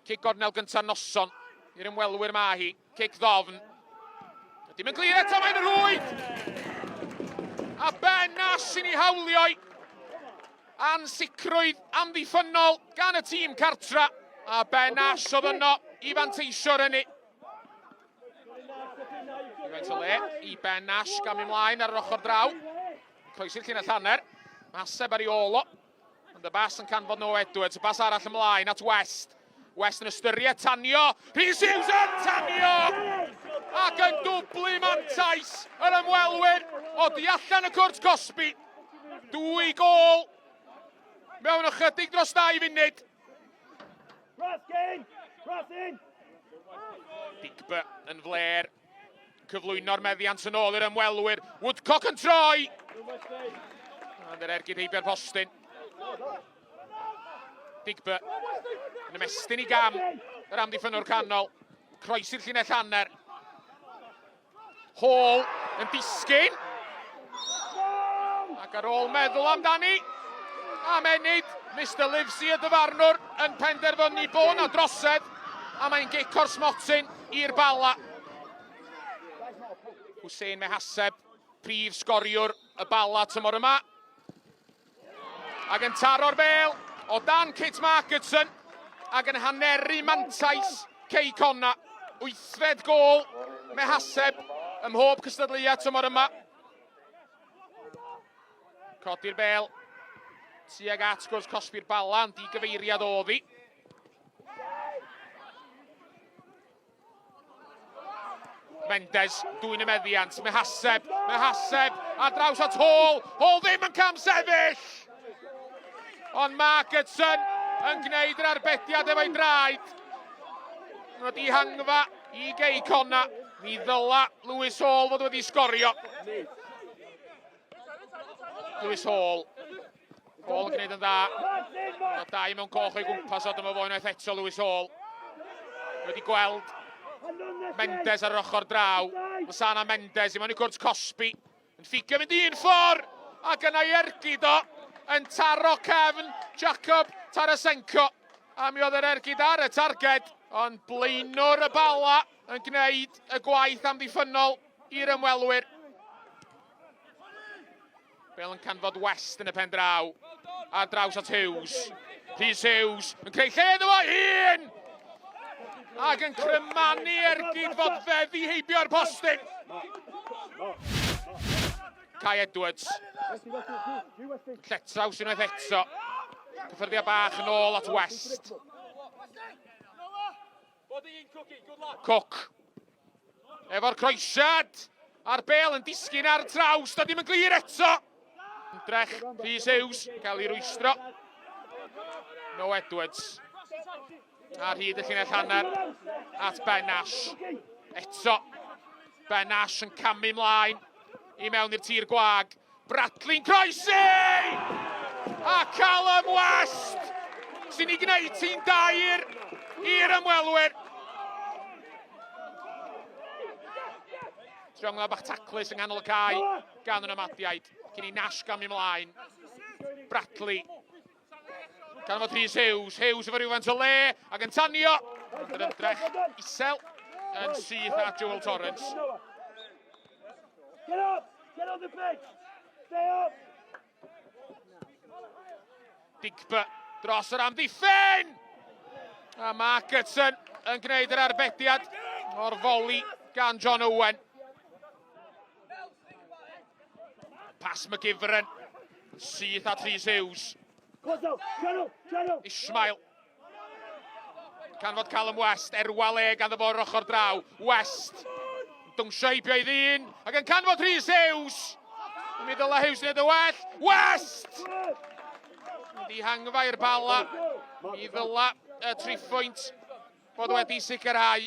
Cic gornel gyntaf noson i'r ymwelwyr mae hi. Cic ddofn. Dim yn glir eto, mae'n rwyd! A Ben Nash sy'n ei hawlio. Ansicrwydd amddiffynnol gan y tîm cartra. A Ben Nash oedd yno i fanteisio ar hynny. Rhywfaint o le i Ben Nash gam ymlaen ar yr ochr draw. Croesi'r llinell hanner. Maseb ar ei ôl o. Ond y bas yn canfod Noah Edwards. Y bas arall ymlaen at West. West yn ystyried tanio. Rhys Hughes yn tanio! Ac yn dwblu mantais yr ymwelwyr o di allan y cwrt cosbi. Dwy gol mewn ychydig dros 2 funud. Digby yn fler. Cyflwyno'r meddiant yn ôl i'r ymwelwyr. Woodcock yn troi! Ond yr ergyd heibio'r postyn. Digby yn ymestyn i gam yr amddiffynnwr canol. Croesi'r llinell hanner. Hall yn disgyn. Ac ar ôl meddwl amdani, am ennyd, Mister Livesey y dyfarnwr yn penderfynu bod na drosedd a mae'n gic o'r smotyn i'r Bala. Hussein Mehaseb, prif sgoriwr y Bala tymor yma. Ac yn taro'r bel o dan Kit Marketson ac yn haneru mantais Cei Conna. Wythfed gôl Mehaseb ym mhob cystadleuaeth tymor yma. Codi'r bel tuag at gwrs cosbi'r Bala, ond di gyfeiriad oedd hi. Mendes, dwy'n y meddiant, Mehaseb, Mehaseb, a draws at Hall, Hall ddim yn cam sefyll! Ond Mark Hudson yn gwneud yr arbediad efo'i draed. Mae dihangfa i Gei Conna. Mi ddyla Lewis Hall fod wedi sgorio. Lewis Hall. Hall yn gwneud yn dda. Mae dau mewn coch o'i gwmpas o dyma fo unwaith eto Lewis Hall. Wedi gweld Mendes ar yr ochr draw. Mae Sana Mendes i mewn i cwrt cosbi. Yn ffigio mynd un ffordd ac yna i ergyd o yn taro cefn Jacob Tarasenko. A mi oedd yr ergyd ar y targed, ond blaenwr y Bala yn gwneud y gwaith amddiffynnol i'r ymwelwyr. Bale yn canfod West yn y pen draw. Ar draws at Hughes. Rhys Hughes yn creu lle iddo fo hun! Ac yn crymanu ergyd fod feddi heibio'r postyn. Kai Edwards. Lletraws unwaith eto. Cyffyrddiad bach yn ôl at West. Cook. Efo'r croesiad. A'r bel yn disgyn ar y traws. Da ddim yn glir eto. Ymdrech Rhys Hughes cael ei rwystro. No Edwards. Ar hyd y llinell hanner at Ben Nash. Eto. Ben Nash yn camu mlaen i mewn i'r tir gwag. Bradley'n croesi! A Callum West sy'n ei gwneud ti'n dair i'r ymwelwyr. Triongla bach taclus yng nghanol y cae gan yr ymadiaid. Cyn i Nash gamu ymlaen. Bradley. Gan fod Rhys Hughes. Hughes efo rhywfaint o le ac yn tanio. Yr ymdrech isel yn syth at Joel Torrance. Get up! Get on the pitch! Stay up! Digba dros yr amddiffyn! A Mark Hudson yn gwneud yr arbediad o'r foli gan John Owen. Pas McGivern. Syth at Rhys Hughes. Ismail. Canfod Callum West, erwa le ganddo fo o'r ochr draw. West. Dwnsio heibio i ddyn, ac yn canfod Rhys Hughes. Mi ddyla Hughes wneud y well. West! Dihangfa i'r Bala. Mi ddyla y triphwynt fod wedi sicrhau.